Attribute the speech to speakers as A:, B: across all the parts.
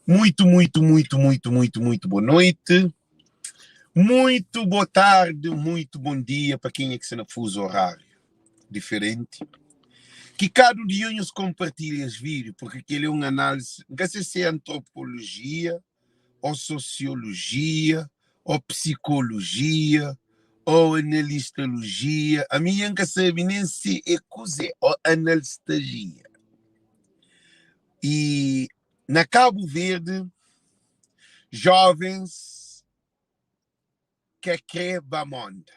A: Muito, muito, muito, muito, muito, muito boa noite. Muito boa tarde, muito bom dia pa kenha ki sta na fuso horário diferente. Ki kada um di nhos kompartilha es vídeo, porque kel é um análise, N ka sei se é antropologia, ou sosiologia, ou psikologia, ou analistologia, ami N ka sabe nem se é kuzê, ou analstagia. E na Cabo Verde, jovens ka kre ba monda.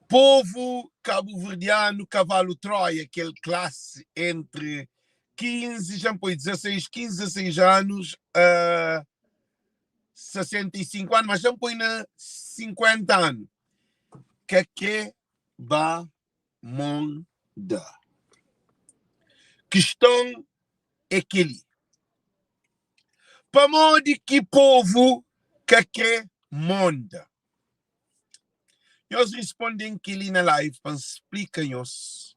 A: Povo kabuverdianu kavalu Troia, kel klase entre 15, já poi 16, 15, 16 anos a 65 anos, mas já poi na 50 anos, ka kre ba monda. Kiston é kel-li, Pamodi ki povu ka kre monda? Nhos risponde-m kel-li na live pa N splika nhos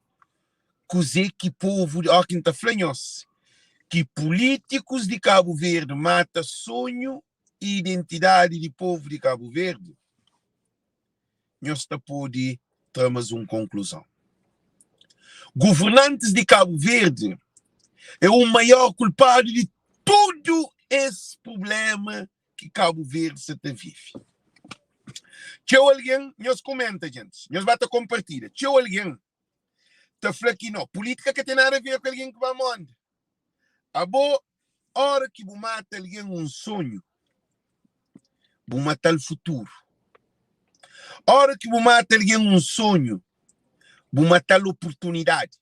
A: kuzê ki povu, ó ki N ta fla nhos ki pulítikus di Kabu Verdi mata sonhu i identidadi di povu di Kabu Verdi. Nhos ta pode tra mas un konkluzon. Governantis di Kabu Verdi é o maior kulpadu di tudu es prublema ki Kabu Verdi sa ta vive. Txeu algen, nhos komenta djentis, nhos ba ta konpartilha. Txeu algen ta fla ki no, pulítika ka ten nada a ver ku algen ki ba monda. Abo, ora ki bu mata algen un sonhu, bu mata-l futuru. Ora ki bu mata algen un sonhu, bu mata-l oportunidadi.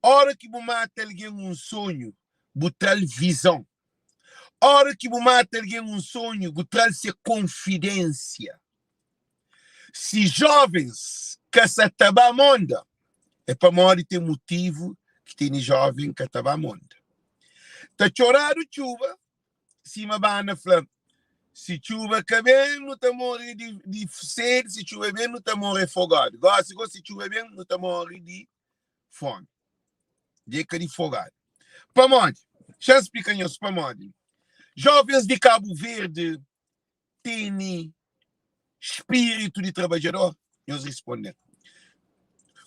A: Ora ki bu mata algen un sonhu, bu tra-l vizon. Ora ki bu mata algen un sonhu, bu tra-l se konfidénsia. Si jovens ka sa ta ba monda, é pamodi ten motivu ki tene joven ka ta ba monda. Ta txoradu txuba, sima bana fla, si txuba ka ben, nu ta more di, di sedi, si txuba ben, nu ta more fogadu. Gosi go, si txuba ben, nu ta more di fomi. Dja é ka di fogadu. Pamodi? Xa N splika nhos pamodi. Jovens di Kabu Verdi tene spiritu di trabadjador? Nhos risponde-m.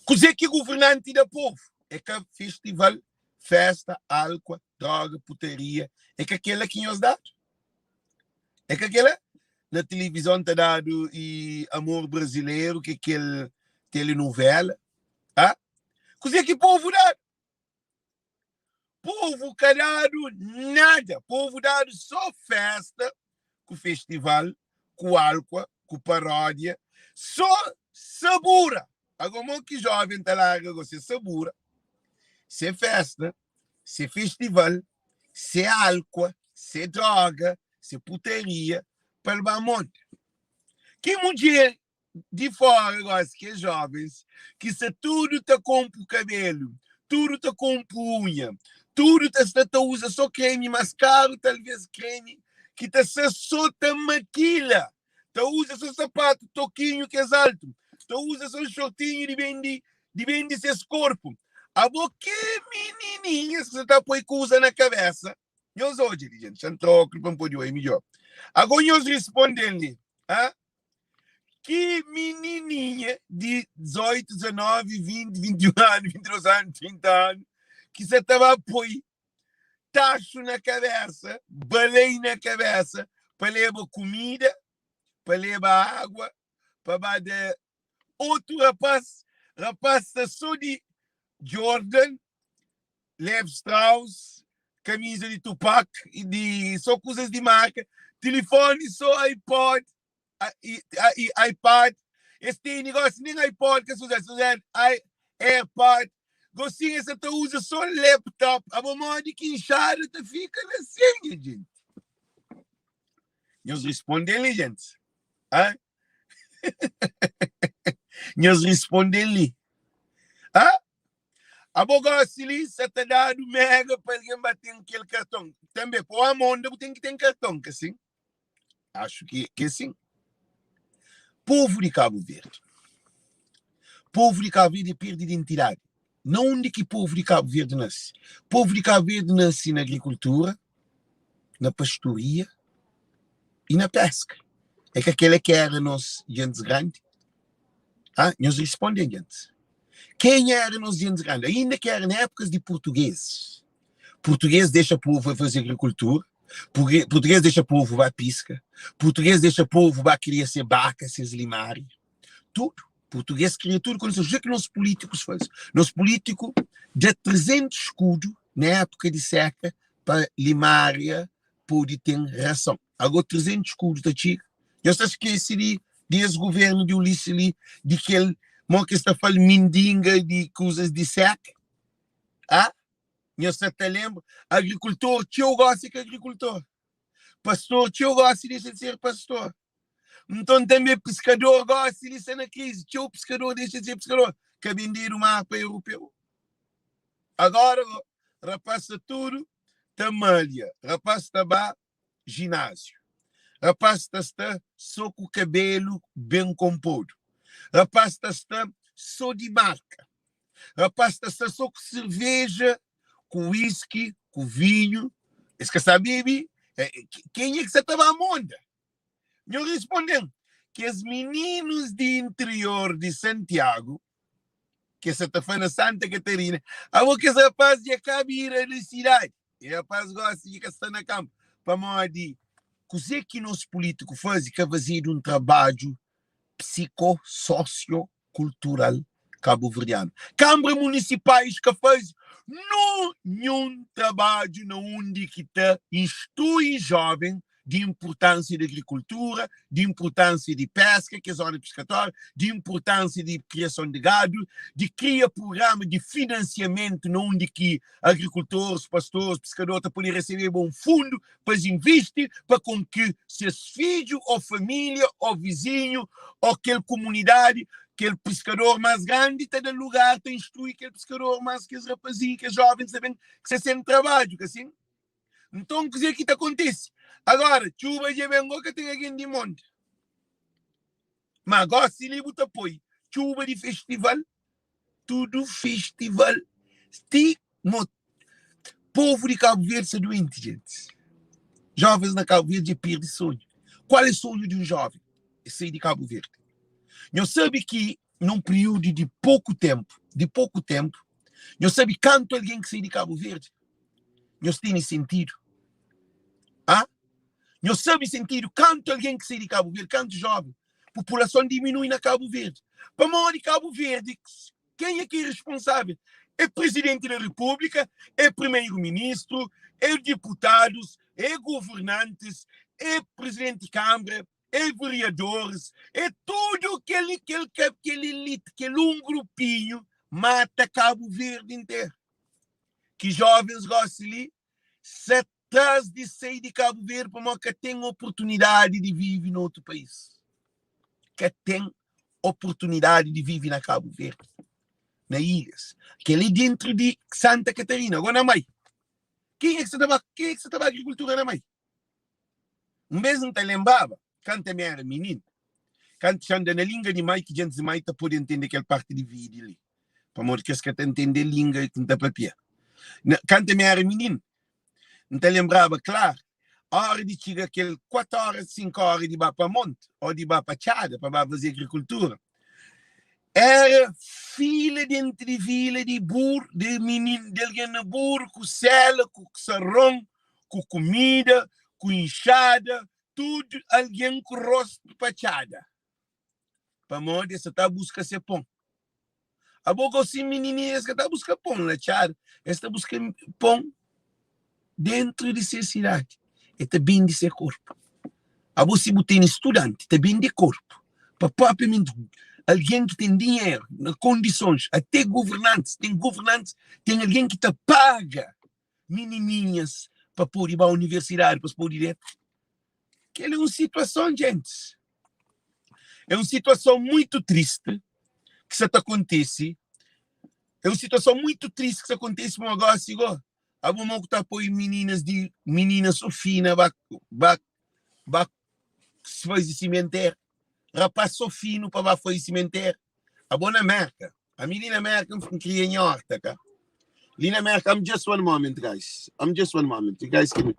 A: Kuzê ki guvernanti da povu? É ka festival, festa, álkua, droga, putaria. É ka kel-la ki nhos dadu? É ka kel-la? Na tilivizon ta dadu i Amor Brasileiro, ki é kel telenovela. Ah? Kuzê ki povu dadu? Povu ka dadu nada. Povu dadu só festa ku festival, ku álkua, ku paródia, só sabura. Agora, mo ki jovem ta larga go se sabura, se festa, se festival, se álkua, se droga, se putaria, pa el ba monte. Ki mudjer di fora gosi ki é jovens ki sta tudu ta konpu kabelu, tudu ta konpu unha, tudu ta sta ta uza so kremi mas karu, talvez kremi ki ta sta so ta makila, ta uza so sapatu tokinhu kes altu, ta uza so shortinhu di bendi di bendi ses korpu. Abo ki minininhas ki sa ta poi kuza na kabesa? Nhos odja li, jenti, xa N tra óklu pa N pode oia midjor. Ago nhos risponde-m li, ha? Ki minininha di 18, 19, 20, 21 anu, 22 anu, 30 anu, ki sa ta ba poi taxu na kabesa, balei na kabesa, pa leba kumida, pa leba água, pa ba da otu rapaz, rapaz sta so di Jordan, Levi Strauss, camisa di Tupac, e di só coisas de marca, telefone só iPod, i, iPad, es tem negócio nem iPod que usa, usa AirPod, gocinho essa tá usa só laptop, a bom modo que inchada tá fica assim, gente. Nhos responde-li, gente. Hã? Nhos responde-li. Hã? Abo gosi li sa ta dadu mega pa algen ba ten kel karton. Tanbe, pa o ama onda bu ten ki ten karton, ka sin? Acho ki ki é sin. Povu di Kabu Verdi. Povu di Kabu Verdi perde identidadi. Na undi ki povu di Kabu Verdi nase? Povu di Kabu Verdi nase na agrikultura. Na pastoria i na peska. É ka kela ki era nos gentis grandi? Ah, nhos risponden gentis. Kenha era nos gentis grandi? Ainda ki era na épukas di purtugezis. Purtugês dexa povu faze agrikultura, purtugês dexa povu ba piska, purtugês dexa povu ba kria se baka, ses limária. Tudu. Purtugês kria tudu kondison. Kuzê ki nos pulítikus faze? Nos pulítiku da 300 skudu na épuka di seka pa limária pode ten rason. Ago 300 skudu ta txiga? Nhos ta skese di di es guvernu di Ulisses li, di kel mo ki es ta fal mindinga di kuzas di seka? Ah? Nhos sa ta lenbra? Agrikultor txeu gosi ka agrikultor. Pastor txeu gosi dexa di ser pastor. Nton tanbe piskador gosi li sta na krizi. Txeu piskador dexa di ser piskador. Ka bendedu mar pa europeu. Agora go, rapaz sta tudu ta malha, rapaz ta ba jináziu, rapaz ta sta so ku kabelu ben konpodu, rapaz ta sta so di marka, rapaz ta sta so ku serveja, ku whisky, ku vinhu, es ka sa bebe, kenha ki sa ta ba monda? Nho responde-m, Kes mininus di interior di Santiagu, ke sa ta fla na Santa Catarina, abo kes rapaz dja ka bira di sidadi, e rapaz gosi dja ka sta na kanpu, pamodi kuze ki nos pulitiku faze ka fazedu un trabadju psiko sosio kultural kabuverdianu. Kanbra munisipais ka faze ninhun trabadju na undi ki ta instrui joven di inpurtansia di agrikultura, di inpurtansia di peska, kes zona piskatória, di inpurtansia di kriason di gadu, di kria prugrama di finansiamentu na undi ki agrikultoris, pastoris, piskador ta pode resebeba un fundu pa es invisti pa kon ki ses fidju ô família ô vizinhu ô kel kumunidadi, kel piskador más grandi ta da lugar, ta instrui kel piskador más kes rapazinhu, kes jóvens ta ben ki sta sen trabadju, ka sin? Nton kuzê ki ta kontise? Agora txuba dja ben gó ka ten algen di monta. Má gósi li bu ta poi txuba di festival, tudu festival ti mo povu di Cabo Verde sta duenti gentis. Jovens na Cabo Verde dja pirdi sonhu. Kual é sonhu di un joven? É sai di Cabo Verde. Nhos sabe ki num períodu di poku tempu, di poku tempu, nhos sabe kantu algen ki sai di Cabo Verde? Nhos tene sentidu? Ah? Nhos sabe sentidu kantu algen ki sai di Cabo Verde, kantu joven? Populason diminui na Cabo Verde. Pamodi Cabo Verde, kenha ki é responsável? É Presidente da República, é Primeiro-Ministro, é deputados, é governantes, é Presidente de Câmara, é vereadores, é tudo kel, kel, kel elite, kel um grupinho mata Cabo Verde inteiro. Ki jovens gosi li sa tras di sai di Cabo Verde pamodi ka ten oportunidadi di vive na otu país. Ka ten oportunidadi di vive na Cabo Verde, na ilhas. Kel é dentru di Santa Catarina, agora na Mai. Kenha ki sa ta ba, kenha ki sa ta ba agrikultura na Mai? Un bes N ta lenbraba, kantu ami era mininu, kantu xa N da na linga di mai ki djentis di mai ta pode ntende kel parti di vídiu li, pamodi kes ka ta ntende linga ki N ta papia. Na, kantu ami era mininu, N ta lenbraba klar, óra di txiga kel kuatu óra, sinku óra di ba pa monti ô di ba pa txada pa ba faze agrikultura, Era fila dentru di vila di bur, di minin, di algen na buru ku sela, ku saron, ku kumida, ku inxada, tudu algen ku rostu pa txada, pamodi es sa ta buska se pon. Abo gosi mininin es ka ta buska pon na txada, es ta buska pon dentru di se sidadi, e ta bende se korpu. Abo si bu tene studanti ta bende korpu pa propriamenti algen ki ten dinheru na kondisons, ate governantis, ten governantis, ten algen ki ta paga minininhas pa pode ba universidadi, pa es pode lé. Kel é un situason, gentis, é un situason muitu tristi ki sa ta kontise, é un situason muitu tristi ki sa kontise ma gosi go. Abo mo ku ta poi mininas di minina so fina ba ba ba faze simentera rapaz so finu pa ba faze simentera abo na merka ami li na merka n kria nha horta ka li na merka I'm just one moment guys I'm just one moment you guys can.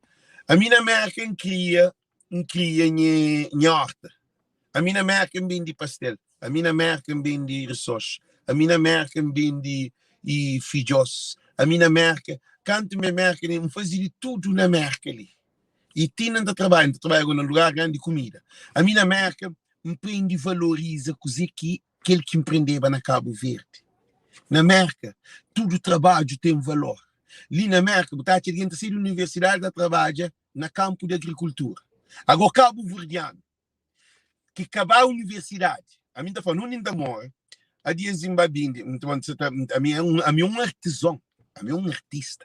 A: Ami na Merka N kria, N kria nha nha horta. Ami na Merka N bendi pastel, ami na Merka N bendi risox, ami na Merka N bendi i fidjos, ami na Merka, kantu mi Merka N fazi di tudu na Merka li. I ti na N ta trabadja, N ta trabadja na lugar grandi di kumida. Ami na Merka N prendi valoriza kuze ki kel ki N prendeba na Kabu Verdi. Na Merka tudu trabadju ten valor. Li na Merka bu ta atxa algen ta sai di universidadi ta trabadja na kanpu di agrikultura. Ago kabuverdianu ki ka ba universidadi, ami N ta fla, undi N ta mora, adi es N ba bindi, ami é un artizon, ami é un artista.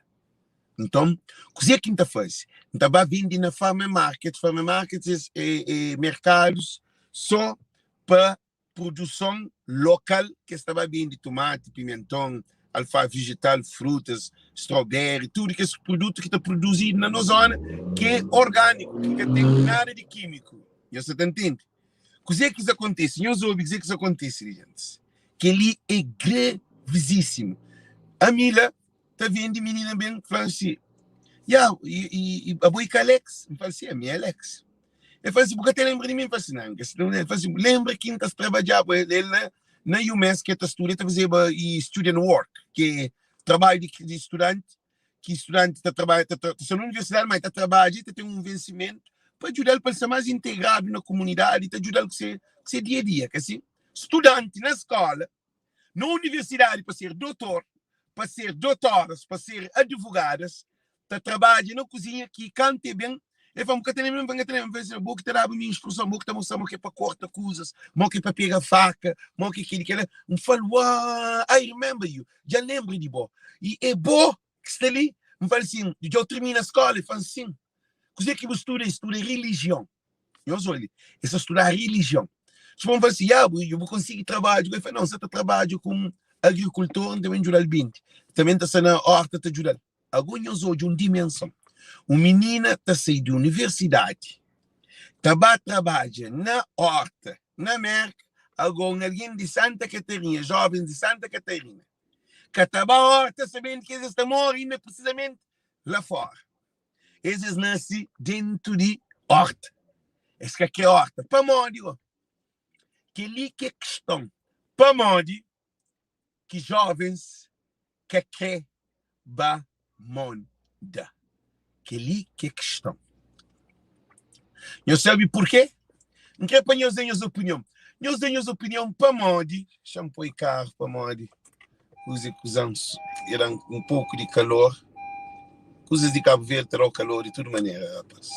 A: Nton, kuzê ki N ta faze? N ta ba bindi na farmer market. Farmer market é merkadus sô pa produson lokal ki es ta ba bende tumati, pimenton, alfa vejetal, frutas, strawberry, tudu kes produtu ki ta produzidu na nos zona ki é orgániku, ki ka ten nada di kímiku. Nhos sa ta ntende? Kuzê ki sa kontise? Nhos obi kuzê ki sa kontise li, gentis. Kel-li é gravísimu. Ami la ta vende, minina ben fla-m si, Ya, i, i, abo i ka Alex? N fla-l si, ami é Alex. El fala assim, bu ka ta lembra di mi? N fala assim, não, N ka sta lembra. El fala assim, lembra ki N ta trabadjaba el na, na UMass, ki el ta studa, el ta fazeba e student work, ki é trabalhu di, di studanti, ki studanti ta trabadja, ta, ta, ta sta na universidadi, ma el ta trabadja, el ta ten un vensimentu pa djuda-l pa el ser más integradu na komunidadi, ta djuda-l ku se, ku se dia-a dia, ka si? Studanti na skola, na universidadi pa ser dotor, pa ser dotoras, pa ser advogadas, ta trabadja na kuzinha ki kantu e ben, e fla, ka ta lembra, ka ta lembra, fla, bo ki ta daba mi instruson, bo ki ta mostra mo ki é pa korta kuzas, mo ki é pa pega faka, mo ki keli kela, N fla-l, Uaa, I remember you, dja N lembra di bo, i é bo ki sta li? N fla-l sin, dja bu tirmina skola? El fla-m, sin. Kuzê ki bu studa? N studa relijion. Nhos oi li, es ta studa relijion. Suma N fla si, ya, bu, bu konsigi trabadju? El fla, não, N sa ta trabadja ku un agrikultor, N ta ben djuda-l bindi. Tanbe N ta sta na orta ta djuda-l. Ago nhos odja un dimenson. Un minina ta sai di universidadi, ta ba trabadja na orta na Merka, ago un algen di Santa Catarina, jovens di Santa Catarina, ka ta ba orta sabendu ki es ta mora inda precisamente la fora. Es es nase dentu di orta. Es ka kre orta. Pamodi go? Kel-li ki é kiston. Pamodi ki jovens ka kre ba monda? Kel-li ki é kiston. Nhos sabe purkê? N kre pa nhos da nhos opinion. Nhos da nhos opinion pamodi. Xa-m poi karu pamodi. Kuza kuzan e dan un poku di kalor. Kuzas di Kabu Verdi ta dau kalor di tudu manera, rapas.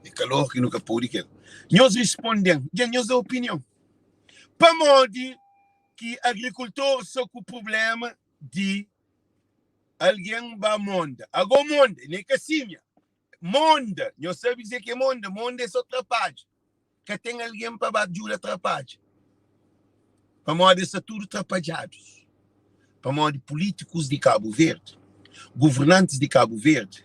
A: É kalor ki nu ka podi kel. Nhos risponden, dja nhos da opinion. Pamodi ki agrikultor sa ku prublema di algen ba monda? Ago monda, ne ka simia. Monda, nhos sabe kuzê ki é monda? Monda é so trapadja. Ka ten algen pa ba djuda trapadja. Pamodi es sta tudu trapadjadus. Pamodi pulítikus di Kabu Verdi, governantis di Kabu Verdi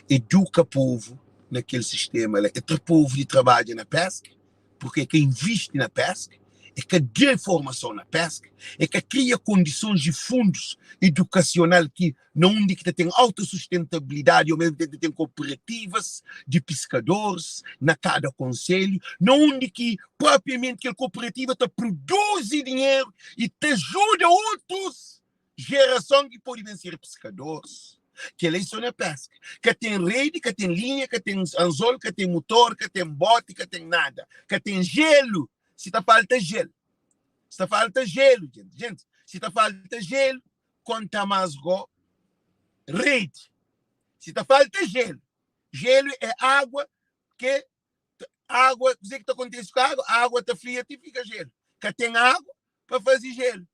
A: eduka povu na kel sistema la. E tra povu di trabadja na peska, purki e ka invisti na peska, e ka da formason na peska, e ka kria kondisons i fundus edukasional ki na undi ki ta ten autosustentabilidadi i omesmu tenpu ta ten koperativas di piskadoris na kada konselhu, na undi ki propriamenti kel koperativa ta produzi dinheru i ta juda otus jerason ki pode ben ser piskadoris. Kel-la é so na peska. Ka ten redi, ka ten linha, ka ten anzol, ka ten mutor, ka ten boti, ka ten nada. Ka ten jelu, si ta falta jel. Si ta falta jelu, jenti, jenti, si ta falta jelu, konta más go redi. Si ta falta jelu, jelu é agua ke agua, kuzê ki ta kontise ku agua? Agua ta fria ti fika jelu. Ka ten agua pa faze jelu.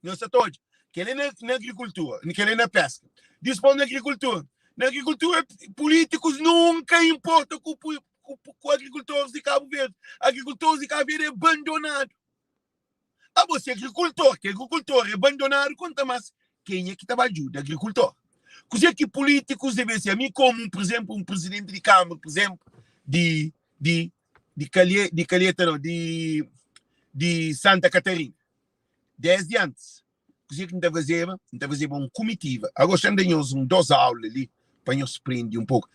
A: Nhos sa ta odja. Kel-li na, na agrikultura, kel-li na peska. Dispos na agrikultura. Na agrikultura, pulítikus nunka inporta ku, ku, ku agrikultoris di Kabu Verdi. Agrikultoris di Kabu Verdi é bandonadu. Abo si agrikultor, ki agrikultor é bandonadu, konta más kenha ki ta ba djuda agrikultor. Kuzê ki pulítikus debe ser? Ami komu, pur izénplu, un prizidenti di kâmara, pur izénplu, di, di, di Kalhe, di Kalheta nau, di, di Santa Katarina, Desdi antis, kuzê ki N ta fazeba? N ta fazeba un kumitiva. Agó, xa N da nhos un dos aula li. Pa nhos prende un poku.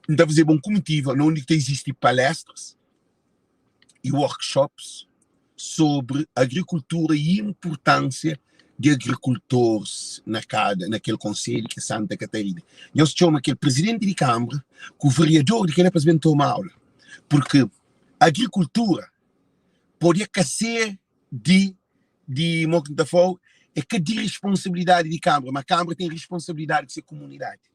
A: N ta fazeba un kumitiva na undi ki ta izisti palestras i workshops sobri agrikultura i inpurtánsia di agrikultoris na kada na kel konselhu ki é Santa Katarina. Nhos txoma kel prizidenti di kanbra ku veriador di kel-la pa es ben toma aula, purki agrikultura pode ka ser di di mo ki N ta fla-u, é ka di risponsabilidadi di kanbra, ma kanbra ten risponsabilidadi ku se kumunidadi.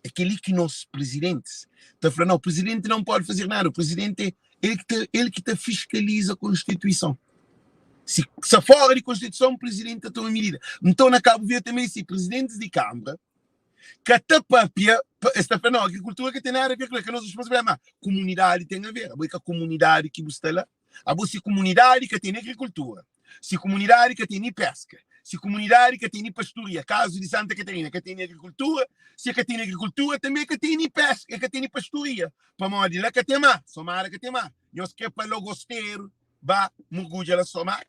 A: É kel-li ki nos prizidentis ta fla, nau, prizidenti não pode fazer nada, o prizidenti é el ki ta, el ki ta fiskaliza konstituison. Si sta fora di konstituison, prizidenti ta toma midida. Nton, na Kabu Verdi tanbe é si, prizidentis di kanbra ka ta papia, es ta fla, nau, agrikultura ka ten nada a ver ku el, ka nos risponsabilidadi, ma kumunidadi ten a ver. Abo é ka kumunidadi ki bu sta la? Abo si kumunidadi ka tene agrikultura, si kumunidadi ka tene peska, si kumunidadi ka tene pastoria, kazu di Santa Katarina ka tene agrikultura, si e ka tene agrikultura tanbe e ka tene peska, e ka tene pastoria, pamodi la ka ten mar, Somada ka ten mar. Nhos kre pa Logosteru ba murgudja la Somada?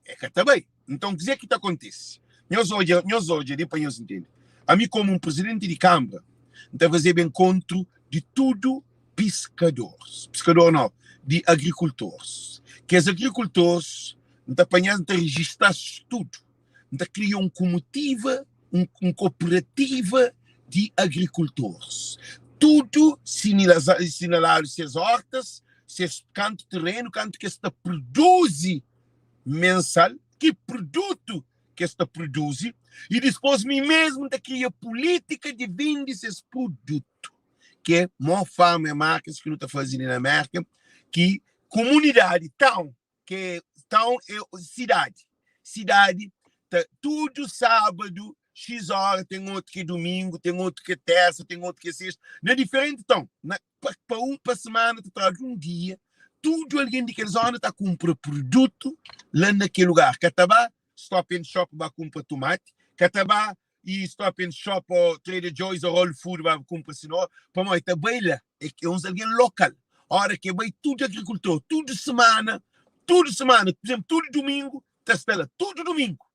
A: E ka ta bai. Nton, kuzê ki ta kontise? Nhos odja, nhos odja li pa nhos ntende. Ami, komu un prizidenti di kanbra, N ta fazeba enkontru di tudu piskadoris, piskador nau, di agrikultoris. Kes agrikultoris, N ta panha-s, N ta rijista-s tudu. N ta kria un kumutiva, un, un koperativa di agrikultoris. Tudu sinaladu ses ortas, ses kantu terenu, kantu ki es ta produzi mensal, ki produtu ki es ta produzi, i dispos mi mesmu N ta kria pulítika di bende ses produtu, ki é mo farmer markets ki nu ta faze li na Merka, ki kumunidadi, town, ke town é sidadi, sidadi ta tudu sábadu xis óra, ten otu ki é dumingu, ten otu ki é térsa, ten otu ki é sexta, na diferenti town, na pa, pa un pa semana ta tradu un dia, tudu algen di kel zona ta kunpra produtu la na kel lugar, ka ta ba Stop and Shop ba kunpra tumati, ka ta ba i Stop and Shop o Trader Joe's o Whole Food ba kunpra sinora, pamodi ta bai la é ki é uns algen lokal. Ora ki é bai tudu agrikultor, tudu semana, tudu semana, pur izenplu, tudu dumingu ta sta la, tudu dumingu,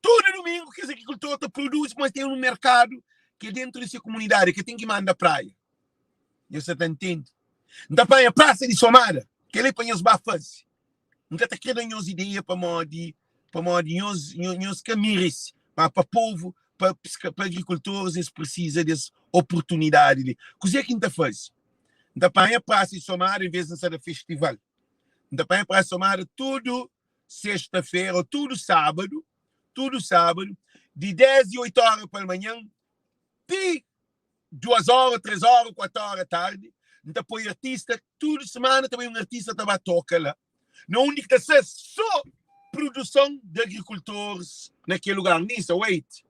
A: tudu dumingu kes agrikultor ta produzi, pamodi ten un merkadu ki é dentu di se komunidadi, ke ten ki manda praia. Nhos sa ta ntende? N ta panha prasa di Somada, kel-li pa nhos ba faze. N ka ta kre da nhos ideia pamodi pamodi nhos nhos ka merese, ma pa povu, pa pa agrikultoris es prisiza des oportunidadi li. Kuzê ki N ta faze? N ta panha prasa di Somada, en vez di N sta na festival, N ta panha prasa di Somada tudu sexta-fera ô tudu sábadu, tudu sábadu, di 10 di 8 óra palmanhan ti 2 óra, 3 óra, 4 óra tardi, N ta poi artista, tudu semana ta bai un artista ta ba toka la, na undi ki ta ser só produson di agrikultoris na kel lugar. Nisa, wait.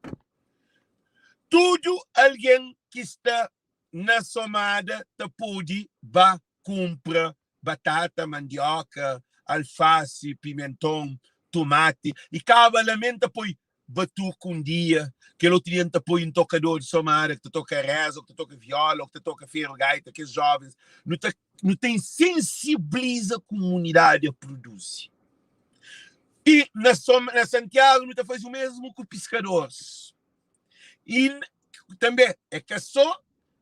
A: Tudu algen ki sta na Somada ta pode ba kunpra batata, mandioka, alfasi, pimenton, tumati i kaba la me N ta poi batuku un dia, kel otu dia N ta poi un tokador di somada ki ta toka reza, ou ki ta toka viola, ou ki ta toka feru gaita, kes jovens nu ta nu ta insensibiliza kumunidadi a produzi. I na na Santiagu nu ta faze o mesmu ku piskadoris. I tanbe é ka so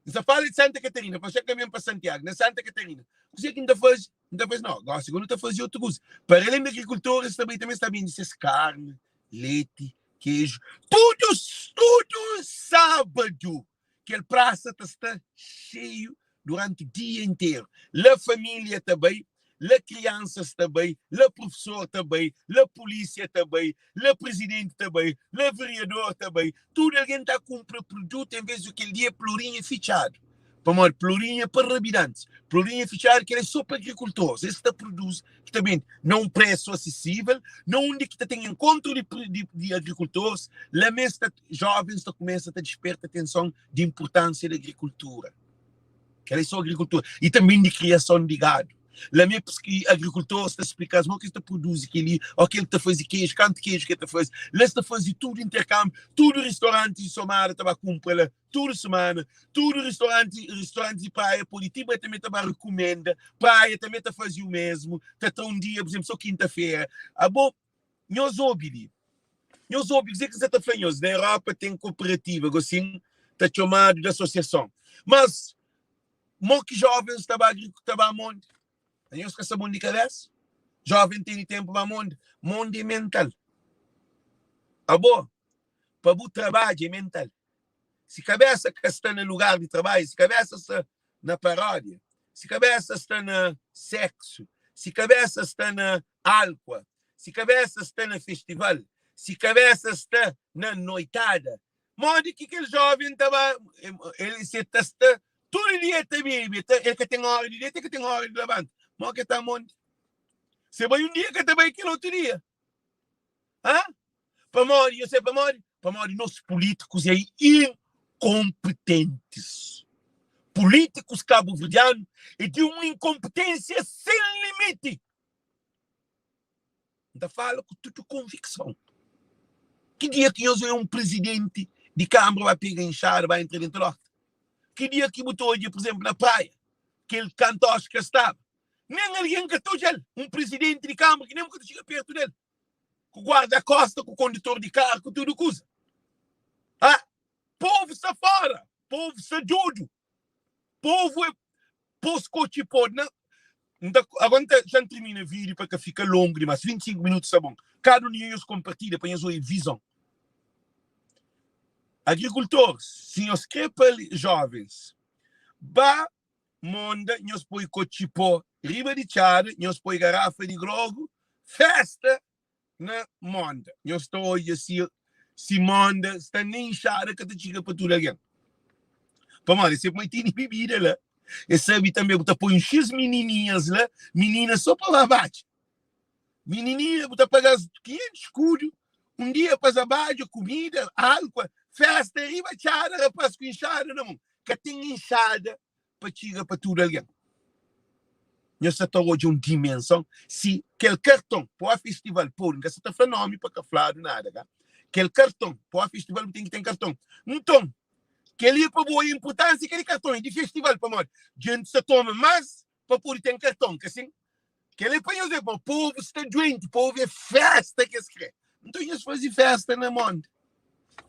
A: N sta fala di Santa Catarina, pa xa ka ben pa Santiago, na Santa Catarina. Kuzê ki N ta faze? N ta faze, não, gosi nu ta faze otu kuza. Para além di agricultores, também também sta bende ses carne, leti, queijo. Tudu, tudu sábadu, kel praça ta sta cheio durante o dia inteiro. La família ta bai, la kriansas ta bai, la profesor ta bai, la polísia ta bai, la prizidenti ta bai, la veriador ta bai, tudu algen ta kunpra produtu en ves di kel dia Plorinha fitxadu. Pamodi Plorinha é pa rabidantis, Plorinha fitxadu kel é so pa agrikultoris, es ki ta produzi, ki ta bende na un presu asesível, na undi ki ta ten enkontru di di di agrikultoris, la mes ta jovens ta kumesa ta disperta atenson di inpurtansia di agrikultura. Kel é só agrikultura i tanbê di kriason di gadu. La mê agrikultoris ta splika-s mo ki es ta produzi kel-li, o kel ki ta faze keju, kantu keju ki el ta faze. La es ta faze tudu interkanbiu, tudu ristoranti di Somada ta ba kunpra la tudu simana, tudu ristoranti ristoranti di Praia pode ti bai tanbê ta ba rikumenda. Praia tanbê ta faze u mesmu, ta tra un dia, pur izenplu, só kinta-fera. Abo, nhos obi li. Nhos obi kuzê ki N sa ta fla nhos, na Europa ten koperativa, gosin ta txomadu di asosiason. Mas mo ki jovens ta ba ta ba monde? Nhos ka sta bon di kabesa? Joven tene tenpu ba monde? Monde é mental. Abo, pa bu trabadja é mental. Si kabesa ka sta na lugar di trabadju, si kabesa sta na paródia, si kabesa sta na seksu, si kabesa sta na álkua, si kabesa sta na festival, si kabesa sta na noitada, modi ki kel jóven ta ba? El se ta sta tudu dia ta bebe, el ka ten óra di deta, el ka ten óra di labanta. Modi ki el ta monti? Se bai un dia, ka ta bai kel otu dia. Hã? Pamodi? Nhos sabe pamodi? Pamodi nos pulítikus é inkonpetentis. Pulítikus kabuverdianu é di un inkonpetensia sen limiti. N ta fala ku tudu konvikson. Ki dia ki nhos oia un prizidenti di kanbra ba pega inxada ba entra dentu di orta? Ki dia ki bu ta odja, pur izenplu, na praia, kel kantoxi ka staba? Nen algen ka ta odja-l. Un prizidenti di kanbra ki nen bu ka ta txiga pertu del. Ku guarda-kosta, ku kondutor di karu, ku tudu kuza. Ah, povu sta fora, povu sta dodu, povu é pos kotxi pó na. N ta, agora N ta, xa N tirmina vídiu pa ka fika longu dimás, 25 minutu sta bon. Kada un di nhos konpartilha pa nhos obi vizon. Agrikultoris, si nhos kre pa jovens ba monda, nhos poi kotxi pó riba di txada, nhos poi garafa di grogu, festa na monda. Nhos ta odja si si monda sta na inxada ka ta txiga pa tudu algen. Pamodi es sabe ma tene bibida la, es sabe tanbe bu ta poi un xis minininhas la, minina so pa ba badja. Minininha bu ta paga-s 500 skudu un dia pa es abadja, kumida, álkua, festa riba txada, rapaz ku inxada na mon. Ka ten inxada pa txiga pa tudu algen. Nhos sa ta odja un dimenson si kel karton pa festival podu, N ka sa ta fla nomi pa ka fladu nada ka. Kel karton pa festival bu ten ki ten karton. Nton, kel-li é pa bu odja inpurtansia kel karton é di festival pamodi djenti sa toma más pa pode ten karton, ka sin? Kel-li é pa nhos ver ma povu sta duenti, povu é festa ki es kre. Nton nhos faze festa na monda.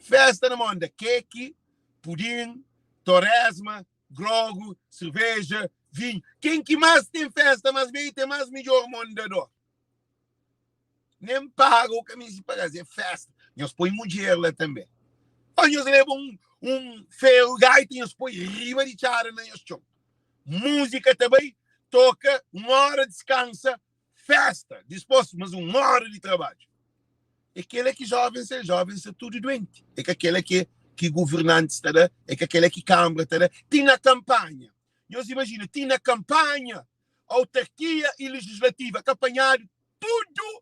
A: Festa na monda, keki, pudim, toresma, grogu, cerveja, vinhu. Ken ki más ten festa más bem ten más midjor mondador. Nem paga o ka meste paga, é festa. Nhos poi mudjer la tanbe. Ó nhos leba un, un feru gaita nhos poi riba di txada na nhos txon. Múzika ta bai toka, un óra diskansa, festa, dispos mas un óra di trabadju. É kela ki jovens é, jovens sta tudu duenti. É ka kela ki ki guvernantis ta da, é ka kela ki kambra ta da. Ti na kampanha, nhos imajina, ti na kampanha, autarkia y legislativa ka panhadu tudu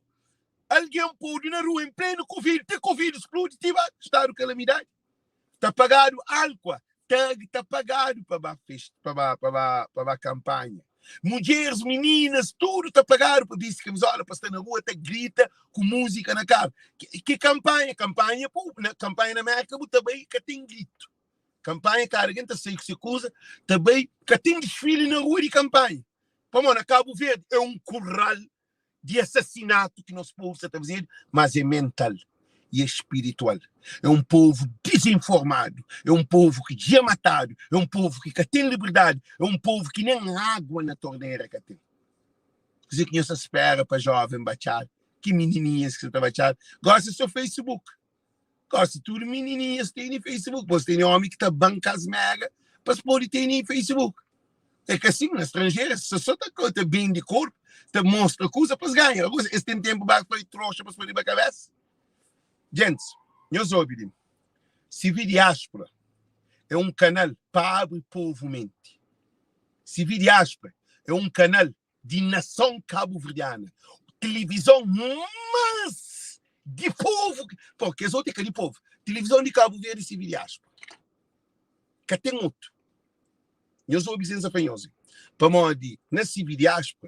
A: algen podu na rua en plenu covid, ti covid spludi, ti ba stadu kalamidadi. Ta pagadu alkua, tag ta pagadu pa ba fest, pa ba, pa ba, pa ba kampanha. Mudjeris, mininas, tudu ta pagadu pa bisti kamizola, pa sta na rua ta grita ku múzika na karu. Ki, ki kampanha? Kampanha pa, na kampanha na Merka bu ta bai ka ten gritu. Kampanha kada algen ta sai ku se kuza, ta bai, ka ten disfili na rua di kampanha. Pamodi na Kabu Verdi é un kurral di asasinatu ki nos povu sa ta fazedu, mas é mental e é spiritual. É un povu dizinformadu, é un povu ki dja matadu, é un povu ki ka ten liberdadi, é un povu ki nen água na tornera ka ten. Kuzê ki nhos ta spera pa joven batxadu? Ki minininhas ki sa ta batxadu? Gosi é so Facebook. Gosi tudu minininhas tene Facebook, bos tene omi ki ta banka-s mega pa es pode tene Facebook. É ka sin, na stranjeru es so ta ta bende korpu, ta mostra kuza pa es ganha. Agora es ten tenpu ba fai troxa pa es poi riba kabesa. Gentis, nhos obi li, CV Diáspora é un kanal pa abri povu menti. CV Diáspora é un kanal di nason kabuverdiana, tilivizon más di povu, pô, kes otu é ka di povu, tilivizon di Kabu Verdi sirbi di aspa, ka ten otu. Nhos obi sen sabe nhos, pamodi na sirbi di aspa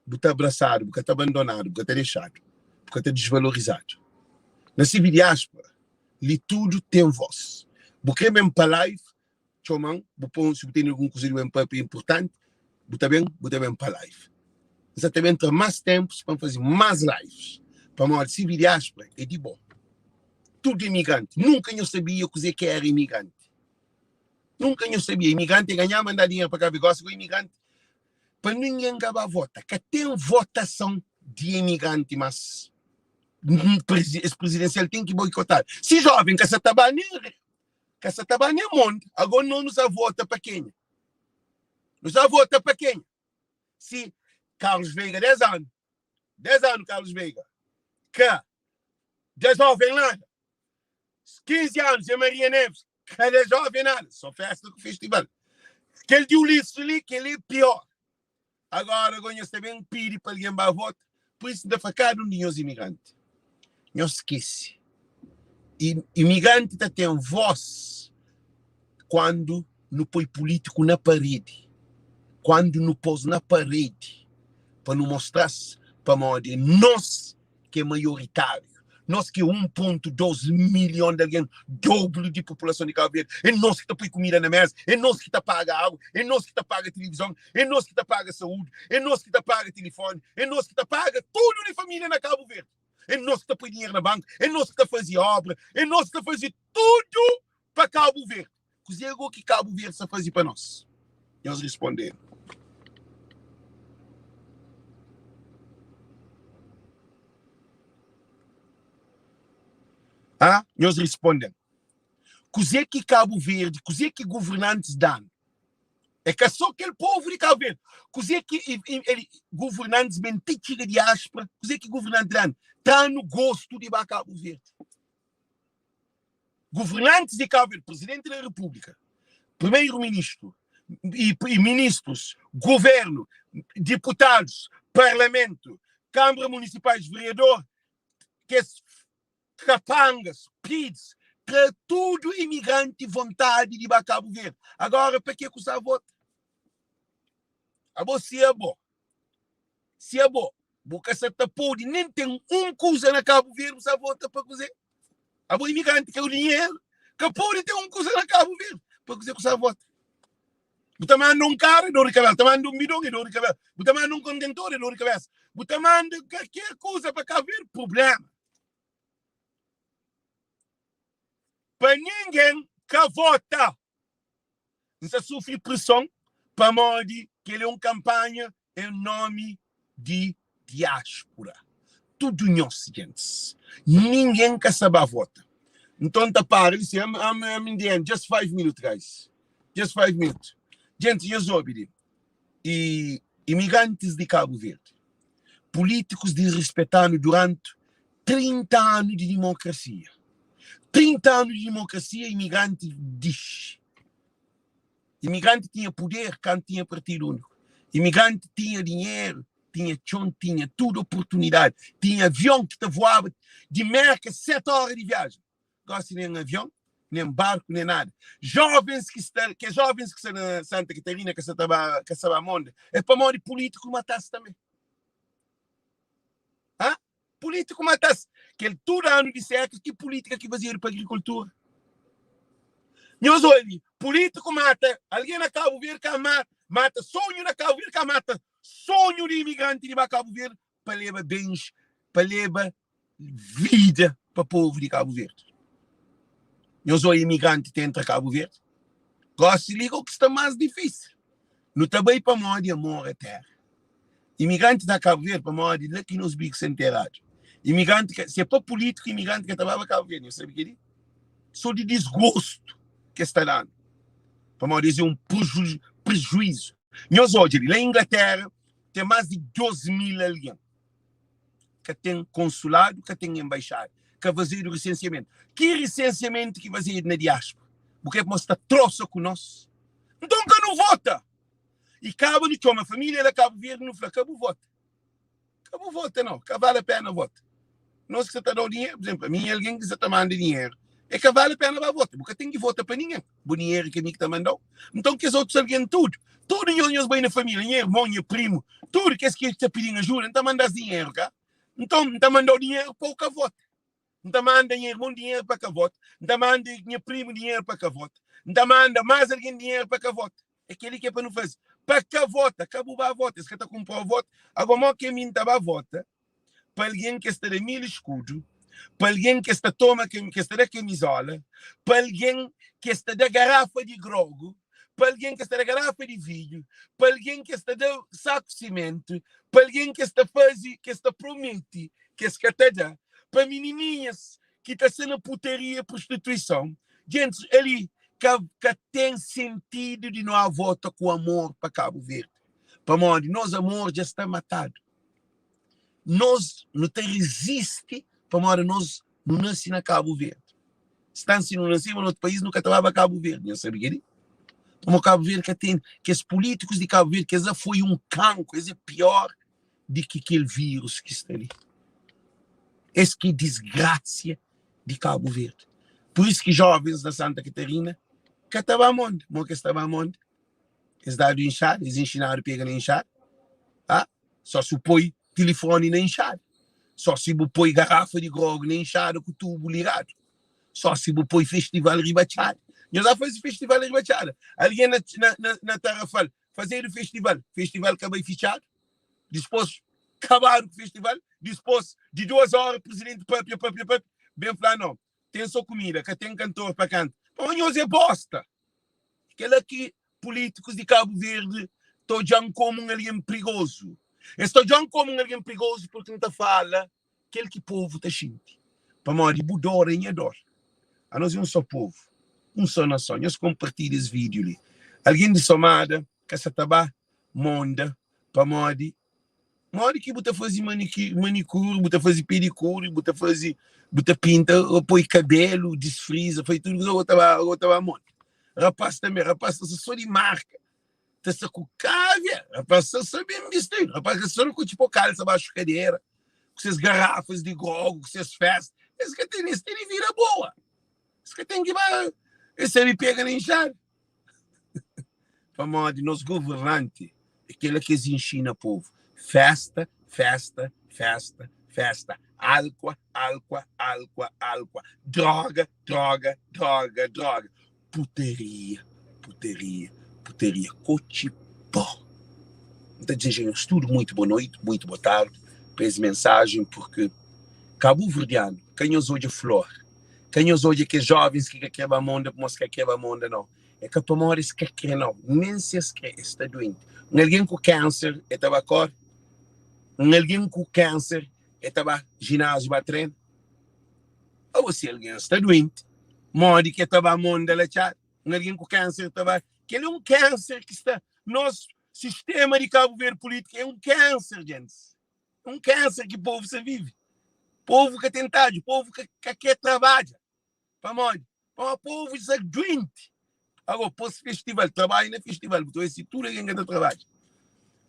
A: bu ta abrasadu, bu ka ta abandonadu, bu ka ta dexadu, bu ka ta disvalorizadu. Na sirbi di aspa li tudu ten vos. Bu kre ben pa live, txoma-m, bu pô-m, si bu tene algun kuza di ben papia inpurtanti, bu ta ben, bu ta ben pa live. N sa ta ben tra más ténpus pa N faze más lives, pamodi CV Diáspora é di bo. Tudu imigranti. Nunka nhos sabia kuzê ki éra imigranti. Nunka nhos sabia. Imigranti é ganhá, mandá dinheru pa Kabu Verdi. Gósi ku imigranti, pa ningen ka ba vota. Ka ten votason di imigranti más. Es prizidensial ten ki boikotadu. Si jóven ka sa ta ba nen ka sa ta ba nen monti, agó nos nu sa vota pa kenha? Nu sa vota pa kenha? Si Carlos Veiga 10 anu, 10 anu Carlos Veiga ka da jovem nada. 15 anos Zé Maria Neves ka da jovem nada, só festa ku festival. Kel di Ulisses li, kel li é pior. Agora go nhos ta ben pidi pa algen ba vota, pur isu N ta fla kada un di nhos imigranti, nhos skese, imigranti ta ten vos kuandu nu poi pulitiku na paredi, kuandu nu pos na paredi pa nu mostra-s pamodi é nos ki é maioritáriu, nos ki é 1.2 milhon di algen, dobru di populason di Kabu Verdi, é nos ki ta poi kumida na méza, é nos ki ta paga agu, é nos ki ta paga tilivizon, é nos ki ta paga saúdi, é nos ki ta paga tilifoni, é nos ki ta paga tudu di família na Kabu Verdi, é nos ki ta poi dinheru na banku, é nos ki ta faze obra, é nos ki ta faze tudu pa Kabu Verdi. Kuzê go ki Kabu Verdi sta faze pa nos? Nhos responde-m. Ah, nhos responde-m. Kuzê ki Kabu Verdi, kuzê ki governantis da-nu? É ka sô kel povu di Kabu Verdi. Kuzê ki governantis ben ti txiga diáspora, kuzê ki governanti da-nu? Tra-nu gostu di ba Kabu Verdi. Governantis di Kabu Verdi, Presidenti da Repúblika, Primeiro Ministru e, e ministros, governo, deputados, parlamento, Câmara Municipais, vereador, kes kapangas, PIDs, tra tudo imigrante vontade di ba Kabu Verdi. Agora, pa ke ku sa vota? Abo si abo. Si abo, bu ka sa ta pode nen ten un kuza na Kabu Verdi, bu sa vota pa kuze? Abo imigranti ka dinheru, ka pode ten un kuza na Kabu Verdi, pa kuze ku sa vota? Bu ta manda un karu é dor di kabesa, bu ta manda un bidon é dor di kabesa, bu ta manda un kontentor é dor di kabesa, bu ta manda kalker kuza pa Kabu Verdi, prublema. Pa ningen ka vota. N sta sufri preson pamodi kel é un kanpanha en nomi di diáspura. Tudu nhos gentis, ningen ka sta ba vota. Nton N ta para li si, I'm, I'm, I'm in the end, just 5 minutes guys, just 5 minutes. Gentis, nhos obi li, i imigrantis di Kabu Verdi, pulítikus disrispeta-nu duranti 30 anu di dimokrasia. 30 anu di dimokrasia, imigranti dixi. Imigranti tinha puder kantu tinha partidu úniku. Imigranti tinha dinheru, tinha txon, tinha tudu oportunidadi. Tinha avion ki ta voaba di Merka 7 óra di viajen. Gosi nen avion, nen barku, nen nada. Jovens ki sta, kes jovens ki sta na Santa Catarina ka sa ta ba, ka sa ba monda, é pamodi pulítiku mata-s tanbe. Hã? Pulítiku mata-s. Kel tudu anu di séka, ki pulítika ki fazedu pa agrikultura? Nhos obi, pulítiku mata algen na Kabu Verdi ka mata, mata sonhu na Kabu Verdi ka mata sonhu di imigranti di ba Kabu Verdi pa leba bens, pa leba vida pa povu di Kabu Verdi. Nhos obi imigranti ta entra Kabu Verdi? Gosi li o ki sta más difísil. Nu ta bai pamodi amor a terra. Imigranti na Kabu Verdi pamodi la ki nos biku sta enteradu. Imigranti ka, si é pa pulítiku, imigranti ka ta baba Kabu Verdi. Nhos sabe kel-li? Sô di disgostu ki es ta da-nu. Pamodi es é un prejuízu. Nhos odja li, la Inglatéra ten más di 2 mil algen. Ka ten konsuladu, ka ten enbaixada. Ka fazedu risensiamentu. Ki risensiamentu ki fazedu na diáspora? Bu krê pa mos ta trosa ku nos? Nton ka nu vota! I kaba nu txoma família la Kabu Verdi nu fla ka bu vota. Ka bu vota nau, ka vale a pena vota. Nos ki sa ta dau dinheru, por exemplo, ami é algen ki sa ta manda dinheru, é ka vale a pena ba vota. Bu ka ten ki vota pa ningen. Bu dinheru ke mi ki ta mandau. Nton kes otus algen tudu, tudu nhos nhos bai na família, nha irmon, nha primu, tudu kes ki ta pidin ajuda, N ta mandas dinheru ka? Nton N ta mandau dinheru pa bu ka vota. N ta manda nha irmon dinheru pa ka vota. N ta manda nha primu dinheru pa ka vota. N ta manda más algen dinheru pa ka vota. É kel-li ki é pa nu faze. Pa ka vota, ka bu ba vota. Es ka ta kunpra-u vota. Agora, mó ki ami N ta ba vota pa algen ki es ta da 1000 eskudu? pa algen ki es ta toma, ki es ta da kamizola, pa algen ki es ta da garafa di grogu, pa algen ki es ta da garafa di vinhu, pa algen ki es ta da saku simentu, pa algen ki es ta faze, ki es ta promete ki es ka ta da, pa minininhas ki ta sta na putaria i prostituison. Gentis, ali ka ka ten sentidu di no a vota ku amor pa Kabu Verdi, pamodi nos amor dja sta matadu. Nos nu ta rizisti pamodi nos nu nasi na Kabu Verdi. Stan si nu naseba na otu país nu ka ta baba Kabu Verdi, nhos sabe keli? Pamodi Kabu Verdi ka ten kes pulítikus di Kabu Verdi, kes la foi un kanku, es é pior di ki kel vírus ki sta li. Es ki é disgrasia di Kabu Verdi. Pur isu ki jovens na Santa Catarina ka ta ba monda. Mo ki es ta ba monda? Es dadu inxada, es inxinadu pega na inxada. Ah, só si bu poi tilifoni na inxada. Só si bu poi garafa di grogu na inxada ku tubu ligadu. Só si bu poi festival riba txada. Nhos já faze festival riba txada? Algen na, na, na, na Tarrafal fazedu festival, festival ka bai fitxadu. Dispôs kabadu ku festival, dispôs di duas óra prizidenti papia, papia, papia, ben fla no, ten só kumida, ka ten kantor pa kanta. Pamodi nhos é bosta. Kela ki pulítikus di Kabu Verdi ta odja-m komu un algen prigozu. Es ta odja-m komu un algen prigozu purki N ta fala kel ki povu ta xinti. Pamodi bu dor é nha dor. Anos é un só povu, un só nason. Nhos konpartilha es vídiu li. Algen di Somada ka sa ta ba monda pamodi modi ki bu ta faze manikuri, bu ta faze pedikuri, bu ta faze, bu ta pinta, ô poi kabelu, disfriza, faze tudu kuza, ô ta ba, ô ta ba monda. Rapaz tanbe, rapaz ta sta só di marka, ta sta ku kavia, rapaz ta sta ben bistidu, rapaz ka sta só ku tipo kalsa baxu kadera, ku ses garrafas di grogu, ku ses festa, es ka tene, es tene vida boa, es ka ten ki ba, es sabe pega na inxada. Pamodi nos governanti é kela ki es inxina povu, festa, festa, festa, festa, alkua, alkua, alkua, alkua, droga, droga, droga, droga, putaria, putaria, putaria, kotxi pó. N ta dizeja nhos tudu muitu bo noiti, muitu bo tardi pa es mensajen, purki kabuverdianu ka nhos odja flor, ka nhos odja kes jovens ki ka kre ba monda pamodi es ka kre ba monda, nau. É ka pamodi es ka kre nau, nen si es kre, es sta duenti. Un algen ku kanser e ta ba kore? Un algen ku kanser e ta ba jináziu ba trena? Awa si algen sta duenti, modi ki e ta ba monda la txada? Un algen ku kanser ta ba. Kel é un kanser ki sta nos sistema di Kabu Verdi pulítika é un kanser, djentis. É un kanser ki povu sa vive. Povu ka ten tadju, povu ka ka kre trabadja. Pamodi? Pamodi povu sta duenti. Agora, pôs festival, trabalha na festival, bu ta obi si tudu algen ka ta trabadja.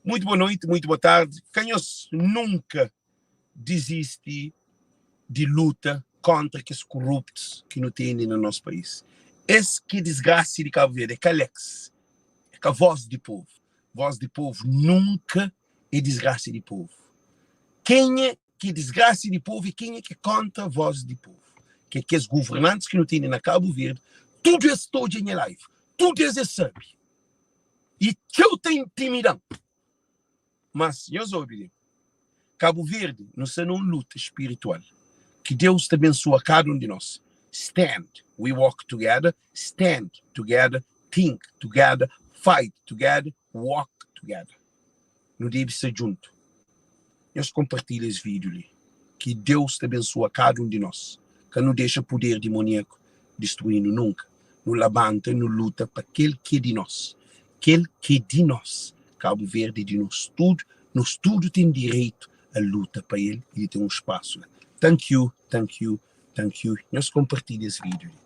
A: Muito boa noite, muito boa tarde. Ka nhos nunka disisti di luta kontra kes koruptus ki nu tene na nos país. Es ki disgrasi di Kabu Verdi, é ka Alex, é ka voz di povu. Voz di povu nunka é disgrasi di povu. Kenha ki disgrasi di povu é kenha ki é kontra voz di povu, ki é kes governantis ki nu tene na Kabu Verdi, tudu es ta odja nha live, tudu es es sabe i txeu ta intimida-m. Mas nhos obi li, Kabu Verdi nu sta na un luta spiritual, ki Deus ta bensua kada un di nos. Stand, we walk together, stand together, think together, fight together, walk together. Nu debe sta djuntu. Nhos konpartilha es vídiu li. Ki Deus ta bensua kada un di nos. Ka nu dexa puder dimoniaku distrui-nu nunka. Nu labanta, nu luta pa kel ki é di nos. Kel ki é di nos. Kabu Verdi é di nos tudu. Nos tudu ten direitu a luta pa el i di ten un spasu la. Thank you, thank you, thank you. Nhos konpartilha es vídiu li.